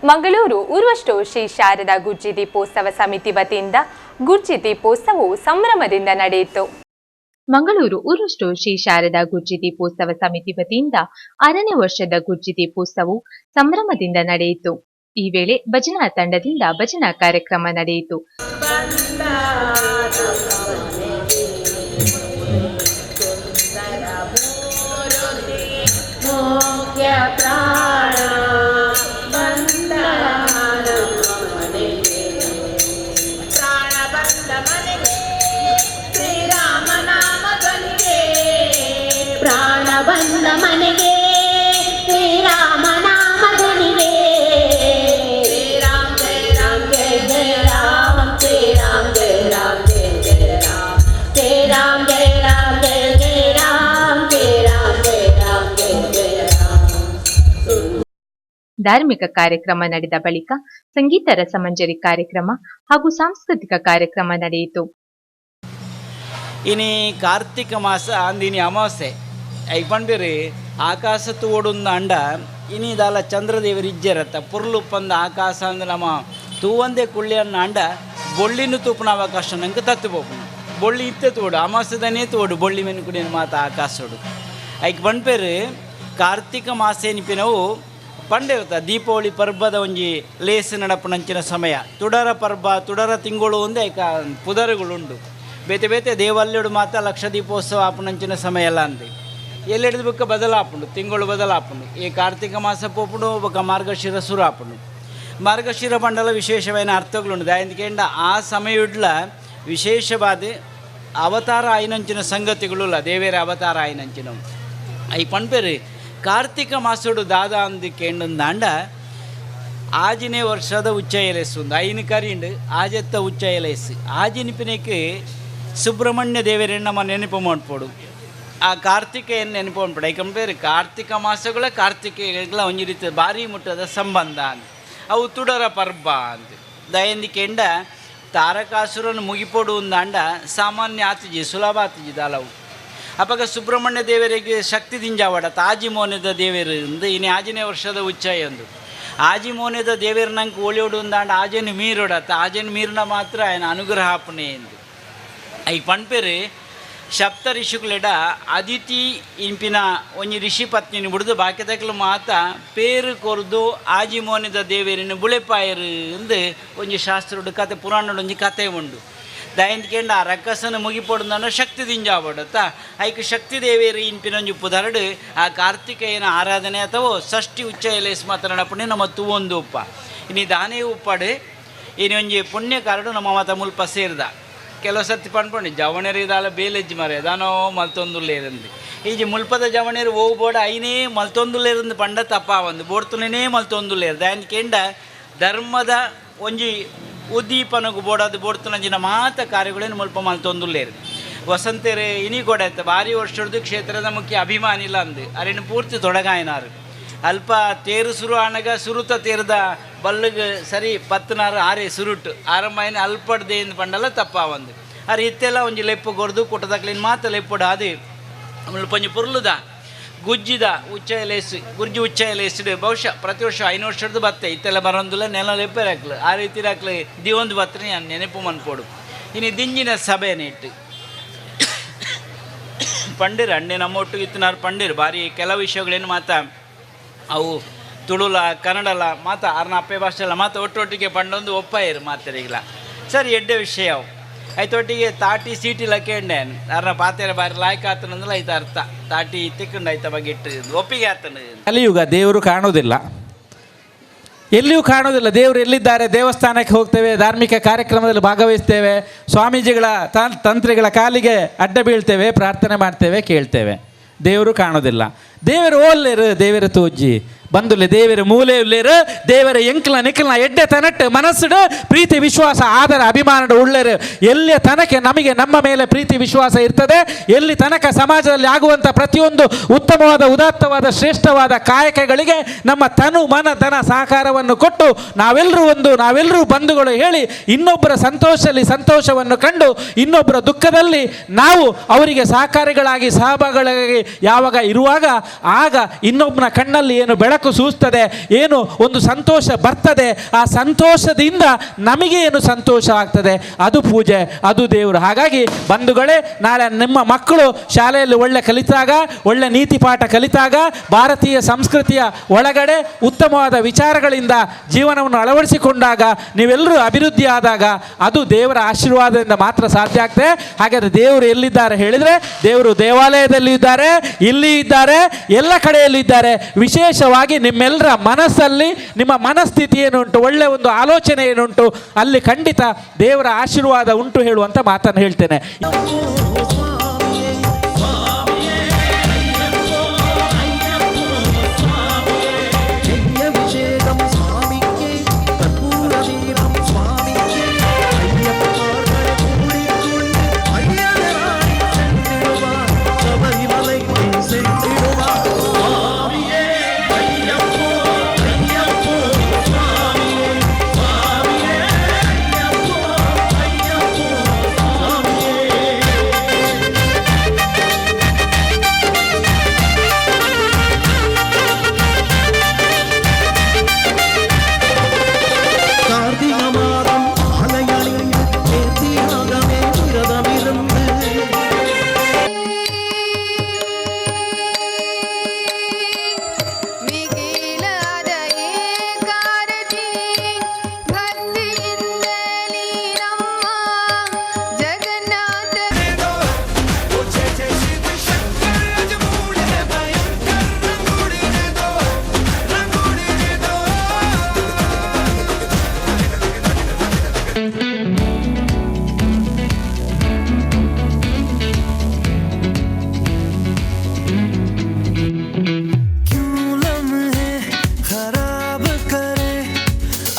Mangaluru Urvashtoor Shri Sharada Gujji ದೀಪೋತ್ಸವ ಸಮಿತಿ ವತಿಯಿಂದ ಗುಜ್ಜಿ ದೀಪೋತ್ಸವವು ಸಂಭ್ರಮದಿಂದ ನಡೆಯಿತು. ಮಂಗಳೂರು ಉರ್ವಸ್ಟೋರ್ ಶ್ರೀ ಶಾರದಾ ಗುಜ್ಜಿ ದೀಪೋತ್ಸವ ಸಮಿತಿ ವತಿಯಿಂದ 6ನೇ ವರ್ಷದ ಗುಜ್ಜಿ ದೀಪೋತ್ಸವವು ಸಂಭ್ರಮದಿಂದ ನಡೆಯಿತು. ಈ ವೇಳೆ ಭಜನಾ ತಂಡದಿಂದ ಭಜನಾ ಕಾರ್ಯಕ್ರಮ ನಡೆಯಿತು. ಧಾರ್ಮಿಕ ಕಾರ್ಯಕ್ರಮ ನಡೆದ ಬಳಿಕ ಸಂಗೀತ ರಸಮಂಜರಿ ಕಾರ್ಯಕ್ರಮ ಹಾಗೂ ಸಾಂಸ್ಕೃತಿಕ ಕಾರ್ಯಕ್ರಮ ನಡೆಯಿತು. ಇನಿ ಕಾರ್ತಿಕ ಮಾಸ ಅಂದಿನಿ ಅಮಾವಾಸ್ಯೆ ಐಪಂಡಿರಿ ಆಕಾಶ ತೋಡುಂದ ಅಂಡ ಇನಿ ದಾಲ ಚಂದ್ರದೇವರು ಇಜ್ಜರತ್ತ ಪುರ್ಲುಪ್ಪಂದ ಆಕಾಶ ಅಂದ ನಮ್ಮ ತೂವಂದೇ ಕುಳ್ಳಿಯನ್ನ ಅಂಡ ಬೊಳ್ಳಿನ ತೂಪನ ಅವಕಾಶ ನಂಗೆ ತತ್ತು ಬೋಪುನು ಬೊಳ್ಳಿ ಇತ್ತೆ ತೋಡು ಅಮಾವಾಸ್ಯದನೇ ತೋಡು ಬೊಳ್ಳಿ ಮೆನು ಕುಡಿಯನ ಮಾತ ಆಕಾಶೋಡು ಐಕ್ ಬಂಡ್ಪೇರು ಕಾರ್ತಿಕ ಮಾಸ ಎನಿಪಿನವು ಪಂಡಿರ್ತ ದೀಪಾವಳಿ ಪರ್ಬದ ಒಂಜಿ ಲೇಸ್ ನಡಪುನಂಚಿನ ಸಮಯ ತುಡರ ಪರ್ಬ ತುಡರ ತಿಂಗಳು ಒಂದೇ ಐಕ ಪುದರುಗಳುಂಡು ಬೇತೆ ಬೇತೆ ದೇವಲ್ಯಡು ಮಾತ್ರ ಲಕ್ಷ ದೀಪೋತ್ಸವ ಆಪುನಂಚಿನ ಸಮಯ ಎಲ್ಲ ಅಂದೆ ಎಲ್ಲೆಡ್ದು ಬೊಕ್ಕ ಬದಲಾಪುಂಡು ತಿಂಗಳು ಬದಲಾಪುಂಡು ಈ ಕಾರ್ತಿಕ ಮಾಸ ಪೋಪುಂಡು ಬೊಕ್ಕ ಮಾರ್ಗಶಿರ ಸುರು ಆಪುಂಡು ಮಾರ್ಗಶಿರ ಮಂಡಲ ವಿಶೇಷమైన ಅರ್ಥಗಳುಂಡು ದಾಯಂದಿಕೆಂಡ ಆ ಸಮಯಡ್ಲ ವಿಶೇಷವಾದ ಅವತಾರ ಆಯ್ನಂಚಿನ ಸಂಗತಿಗಳುಲ್ಲ ದೇವೇರ ಅವತಾರ ಆಯ್ನಂಚಿನವು I ಪಣ್ಪೇರು ಕಾರ್ತಿಕ ಮಾಸಡು ದಾದಾ ಅಂದು ಕೇಂಡಂದಾಂಡ ಆಜಿನೇ ವರ್ಷದ ಉಚ್ಚ ಎಲೆಸು ಒಂದು ಐನು ಕರಿಂಡು ಆಜೆತ್ತ ಉಚ್ಚ ಎಲೆಸು ಆಜಿನಿಪಿನಕ್ಕೆ ಸುಬ್ರಹ್ಮಣ್ಯ ದೇವರನ್ನ ನಮ್ಮ ನೆನಪು ಮಾಡ್ಪೋಡು ಆ ಕಾರ್ತಿಕೆಯನ್ನು ನೆನಪು ಮಾಡ್ಪೋಡು ಯಾಕಂದ್ರೆ ಕಾರ್ತಿಕ ಮಾಸಗಳ ಕಾರ್ತಿಕೇಯಗಳ ಒಂಜಿ ರೀತಿ ಭಾರಿ ಮುಟ್ಟದ ಸಂಬಂಧ ಅಂತ ಅವು ತುಡರ ಪರ್ಬ ಅಂತ ದಯಂದಿಕೆಂಡ ತಾರಕಾಸುರನ್ನು ಮುಗಿಪೋಡು ಅಂದಾಂಡ ಸಾಮಾನ್ಯ ಆತಿಜಿ ಸುಲಭ ಆತಿಜಿ ದಾಲವು ಅಪಗ ಸುಬ್ರಹ್ಮಣ್ಯ ದೇವರಿಗೆ ಶಕ್ತಿ ದಿಂಜಾವಡ ತಾಜಿ ಮೋನೆದ ದೇವರು ಇಂದು ಇನ್ನು ಆಜಿನೇ ವರ್ಷದ ಉಚ್ಚಯ ಎಂದು ಆಜಿ ಮೋನೆದ ದೇವರು ನಂಗೆ ಓಳಿಯೋಡು ಅಂದಾಂಡ ಆಜನ ಮೀರೋಡ ಆಜನ ಮೀರಿನ ಮಾತ್ರ ఆయన ಅನುಗ್ರಹ ಆಪಣೆ ಎಂದು I ಪಣ್ಪೇರು ಸಪ್ತ ಋಷಿಕುಲೆಡ ಅದಿತಿ ಇಂಪಿನ ಒಂಜಿ ಋಷಿ ಪತ್ನಿని ಬಿಡ್ದು ಬಾಕಿದಕ್ಲು ಮಾತ ಪೇರು ಕೊರ್ದು ಆಜಿ ಮೋನೆದ ದೇವರಿನ ಬುಳೆಪಾಯರು ಎಂದು ಒಂಜಿ ಶಾಸ್ತ್ರೋಡು ಕತೆ ಪುರಾಣಡು ಒಂಜಿ ಕತೆ ಉಂಡು ದಯಂದ್ಕೆಂಡ ಆ ರಕ್ಕಸನ ಮುಗಿಪೊಡುಂದನ ಶಕ್ತಿ ದಿಂಜಾವಡತ್ತ ಐಕ್ ಶಕ್ತಿ ದೇವೇರಿ ಇನ್ಪಿನೊಂಜಿ ಪುದರಡು ಆ ಕಾರ್ತಿಕೇಯನ ಆರಾಧನೆ ಅಥವಾ ಷಷ್ಠಿ ಉಚ್ಚ ಎಲೇಸ್ ಮಾತ್ರ ನಡಪುಣೆ ನಮ್ಮ ತೂವೊಂದು ಉಪ್ಪ ಇನಿ ದಾನೇ ಉಪ್ಪಾಡು ಇನಿ ಒಂಜಿ ಪುಣ್ಯ ಕಾರಡು ನಮ್ಮ ಮಾತ ಮುಲ್ಪ ಸೇರ್ದ ಕೆಲವು ಸರ್ತಿ ಪಣ್ಪುಂಡು ಜವಣೇರು ಇದಾಲ ಬೇಲೆಜ್ಜಿ ಮರೆ ದಾನೋ ಮಲ್ತೊಂದುಲ್ಲೇರಂದು ಈಜಿ ಮುಲ್ಪದ ಜವಣೇರು ಓವು ಬೋಡ ಐನೇ ಮಲ್ತೊಂದುಲ್ಲೇರಂದು ಪಂಡ ತಪ್ಪ ಒಂದು ಬೋಡ್ತುನೇ ಮಲ್ತೊಂದುಲ್ಲೇರು ದಾಯನ್ಕೆಂಡ ಧರ್ಮದ ಒಂಜಿ ಉದ್ದೀಪನಗು ಬೋಡಾದ ಬೋಡ್ತುನಂಜಿನ ಮಾತ ಕಾರ್ಯಗಳೇನು ಮುಲ್ಪ ಮಲ್ತೊಂದುಲ್ಲೇರು ವಸಂತೇರು ಇನಿ ಕೊಡೈತೆ ಭಾರಿ ವರ್ಷದ ಕ್ಷೇತ್ರದ ಮುಖ್ಯ ಅಭಿಮಾನಿಲ್ಲ ಅಂದು ಅರಿನ ಪೂರ್ತಿ ತೊಡಗಾಯನಾರು ಅಲ್ಪ ತೇರು ಸುರು ಆನಗ ಸುರುತ ತೇರದ ಬಲ್ಲಗ ಸರಿ ಪತ್ತನಾರು ಆರೆ ಸುರುಟು ಆರಂಭ ಅಲ್ಪಡ್ದೆ ಎಂದು ಪಂಡಲ ತಪ್ಪ ಒಂದು ಅರೆ ಇತ್ತೆಲ್ಲ ಒಂಜಿ ಲೆಪ್ಪು ಕೊರ್ದು ಕುಟದಕ್ಲಿನ ಮಾತ ಲೆಪ್ಪುಡು ಅದು ಮುಲ್ಪ ಒಂಜಿ ಪುರ್ಲುದ ಗುಜ್ಜಿದ ಉಚ್ಚ ಎಲೇಸು ಗುರ್ಜಿ ಉಚ್ಚ ಎಲೇಸಿಡು ಬಹುಶಃ ಪ್ರತಿ ವರ್ಷ 5 ವರ್ಷದ ಬತ್ತೆ ಇತ್ತೆಲ್ಲ ಬರೋಂದಿಲ್ಲ ನೆಲ ಲೆಪ್ಪೇರಾಕ್ಲು ಆ ರೀತಿ ಹಾಕ್ಲು ದಿವೊಂದು ಬತ್ತನೆ ನಾನು ನೆನಪು ಮನ್ಪೋಡು ಇನ್ನು ದಿಂಜಿನ ಸಭೆನೇ ಇಟ್ಟು ಪಂಡಿರು ಅಣ್ಣೆ ನಮ್ಮ ಒಟ್ಟಿಗೆ ಇತ್ತಿನಾರು ಪಂಡಿರು ಭಾರಿ ಕೆಲವು ವಿಷಯಗಳೇನು ಮಾತ ಅವು ತುಳುಲ ಕನ್ನಡಲ ಮಾತ ಅರ್ನ ಅಪ್ಪೆ ಭಾಷೆಲ್ಲ ಮಾತ ಒಟ್ಟೊಟ್ಟಿಗೆ ಪಂಡೊಂದು ಒಪ್ಪಾಯಿರು ಮಾತರಿಗಿಲ್ಲ ಸರಿ ಎಡ್ಡೆ ವಿಷಯ ಅವು ಐತೊಟ್ಟಿಗೆ ತಾಟಿ ಸೀಟಿ ಲಕ್ಕೇಂಡೆ ಅರ್ನ ಪಾತೆರ ಬಾರಿ ಲಾಯ್ಕ ಆತನಂದ್ರೆ ಐತ ಅರ್ಥ ತಾಟಿ ತಿಕ್ಕಂಡು ಐತ ಬಗ್ಗೆ ಇಟ್ಟು ಒಪ್ಪಿಗೆ ಆತನ. ಕಲಿಯುಗ ದೇವರು ಕಾಣೋದಿಲ್ಲ, ಎಲ್ಲಿಯೂ ಕಾಣೋದಿಲ್ಲ. ದೇವರು ಎಲ್ಲಿದ್ದಾರೆ? ದೇವಸ್ಥಾನಕ್ಕೆ ಹೋಗ್ತೇವೆ, ಧಾರ್ಮಿಕ ಕಾರ್ಯಕ್ರಮದಲ್ಲಿ ಭಾಗವಹಿಸ್ತೇವೆ, ಸ್ವಾಮೀಜಿಗಳ ತಂತ್ರಿಗಳ ಕಾಲಿಗೆ ಅಡ್ಡ ಬೀಳ್ತೇವೆ, ಪ್ರಾರ್ಥನೆ ಮಾಡ್ತೇವೆ, ಕೇಳ್ತೇವೆ. ದೇವರು ಕಾಣೋದಿಲ್ಲ. ದೇವರು ಓಲ್ಲೇರು, ದೇವರ ತೋಜ್ಜಿ ಬಂದುಲ್ಲೆ, ದೇವರ ಮೂಲೆ ಉಲ್ಲೇರು, ದೇವರ ಎಂಕ್ಲ ನಿಕ್ಲ ಎಡ್ಡೆ ತನಟ್ಟು ಮನಸ್ಸುಡು ಪ್ರೀತಿ ವಿಶ್ವಾಸ ಆದರ ಅಭಿಮಾನದ ಉಳ್ಳೇರು. ಎಲ್ಲಿಯ ತನಕ ನಮಗೆ ನಮ್ಮ ಮೇಲೆ ಪ್ರೀತಿ ವಿಶ್ವಾಸ ಇರ್ತದೆ, ಎಲ್ಲಿ ತನಕ ಸಮಾಜದಲ್ಲಿ ಆಗುವಂಥ ಪ್ರತಿಯೊಂದು ಉತ್ತಮವಾದ ಉದಾತ್ತವಾದ ಶ್ರೇಷ್ಠವಾದ ಕಾಯಕಗಳಿಗೆ ನಮ್ಮ ತನು ಮನ ಧನ ಸಹಕಾರವನ್ನು ಕೊಟ್ಟು ನಾವೆಲ್ಲರೂ ಒಂದು, ನಾವೆಲ್ಲರೂ ಬಂಧುಗಳು ಹೇಳಿ ಇನ್ನೊಬ್ಬರ ಸಂತೋಷದಲ್ಲಿ ಸಂತೋಷವನ್ನು ಕಂಡು ಇನ್ನೊಬ್ಬರ ದುಃಖದಲ್ಲಿ ನಾವು ಅವರಿಗೆ ಸಹಕಾರಿಗಳಾಗಿ ಸಹಭಾಗಿಗಳಾಗಿ ಯಾವಾಗ ಇರುವಾಗ ಆಗ ಇನ್ನೊಬ್ಬನ ಕಣ್ಣಲ್ಲಿ ಏನು ಬೆಳಕು ಬೆಳಕು ಸೂಸ್ತದೆ, ಏನು ಒಂದು ಸಂತೋಷ ಬರ್ತದೆ, ಆ ಸಂತೋಷದಿಂದ ನಮಗೆ ಏನು ಸಂತೋಷ ಆಗ್ತದೆ, ಅದು ಪೂಜೆ, ಅದು ದೇವರು. ಹಾಗಾಗಿ ಬಂಧುಗಳೇ, ನಾಳೆ ನಿಮ್ಮ ಮಕ್ಕಳು ಶಾಲೆಯಲ್ಲಿ ಒಳ್ಳೆ ಕಲಿತಾಗ, ಒಳ್ಳೆ ನೀತಿ ಪಾಠ ಕಲಿತಾಗ, ಭಾರತೀಯ ಸಂಸ್ಕೃತಿಯ ಒಳಗಡೆ ಉತ್ತಮವಾದ ವಿಚಾರಗಳಿಂದ ಜೀವನವನ್ನು ಅಳವಡಿಸಿಕೊಂಡಾಗ, ನೀವೆಲ್ಲರೂ ಅಭಿವೃದ್ಧಿ ಆದಾಗ ಅದು ದೇವರ ಆಶೀರ್ವಾದದಿಂದ ಮಾತ್ರ ಸಾಧ್ಯ ಆಗ್ತದೆ. ಹಾಗಾದರೆ ದೇವರು ಎಲ್ಲಿದ್ದಾರೆ ಹೇಳಿದರೆ, ದೇವರು ದೇವಾಲಯದಲ್ಲಿ ಇದ್ದಾರೆ, ಇಲ್ಲಿ ಇದ್ದಾರೆ, ಎಲ್ಲ ಕಡೆಯಲ್ಲೂ ಇದ್ದಾರೆ. ವಿಶೇಷವಾಗಿ ನಿಮ್ಮೆಲ್ಲರ ಮನಸ್ಸಲ್ಲಿ ನಿಮ್ಮ ಮನಸ್ಥಿತಿ ಏನುಂಟು, ಒಳ್ಳೆಯ ಒಂದು ಆಲೋಚನೆ ಏನುಂಟು, ಅಲ್ಲಿ ಖಂಡಿತ ದೇವರ ಆಶೀರ್ವಾದ ಉಂಟು ಹೇಳುವಂಥ ಮಾತನ್ನು ಹೇಳ್ತೇನೆ. அபிஷேகம் சுவாமிக்கே, கற்பூர தீபம் சுவாமிக்கே, ஐயப்பார்களை கூடிக்கொண்டு ஐயனாய் சென்றிடுவார், சபரிமலைக்கு சென்றிடுவார். சுவாமியே ஐயப்போ ஐயப்போ சுவாமியே, சுவாமியே ஐயப்போ ஐயப்போ சுவாமியே. கார்த்திக மாதம் மாலையணிந்து நேர்த்தியாகவே விரதமிருந்து. ಮಿಗಿಲಾದ ಏಕಾರತಿ ಭಕ್ತಿಯಿಂದಲೇ ನಮ್ಮ ಜಗನ್ನಾಥ. क्यों लम्हे खराब करे,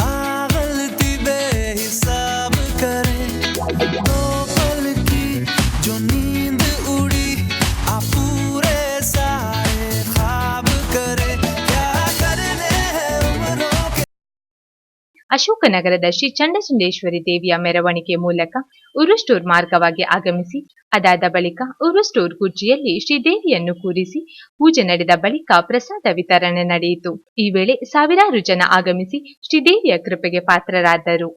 आ गलती बेहिसाब करे, दो पल की जो नींद उड़ी, आ पूरे सारे ख्वाब करे, क्या करने हैं उम्रों के. ಅಶೋಕನಗರದ ಶ್ರೀ ಚಂಡಚಂಡೇಶ್ವರಿ ದೇವಿಯ ಮೆರವಣಿಗೆ ಮೂಲಕ ಉರುಸ್ಟೋರ್ ಮಾರ್ಗವಾಗಿ ಆಗಮಿಸಿ, ಅದಾದ ಬಳಿಕ ಉರುಸ್ಟೋರ್ ಗುಜ್ಜಿಯಲ್ಲಿ ಶ್ರೀದೇವಿಯನ್ನು ಕೂರಿಸಿ ಪೂಜೆ ನಡೆದ ಬಳಿಕ ಪ್ರಸಾದ ವಿತರಣೆ ನಡೆಯಿತು. ಈ ವೇಳೆ ಸಾವಿರಾರು ಜನ ಆಗಮಿಸಿ ಶ್ರೀದೇವಿಯ ಕೃಪೆಗೆ ಪಾತ್ರರಾದರು.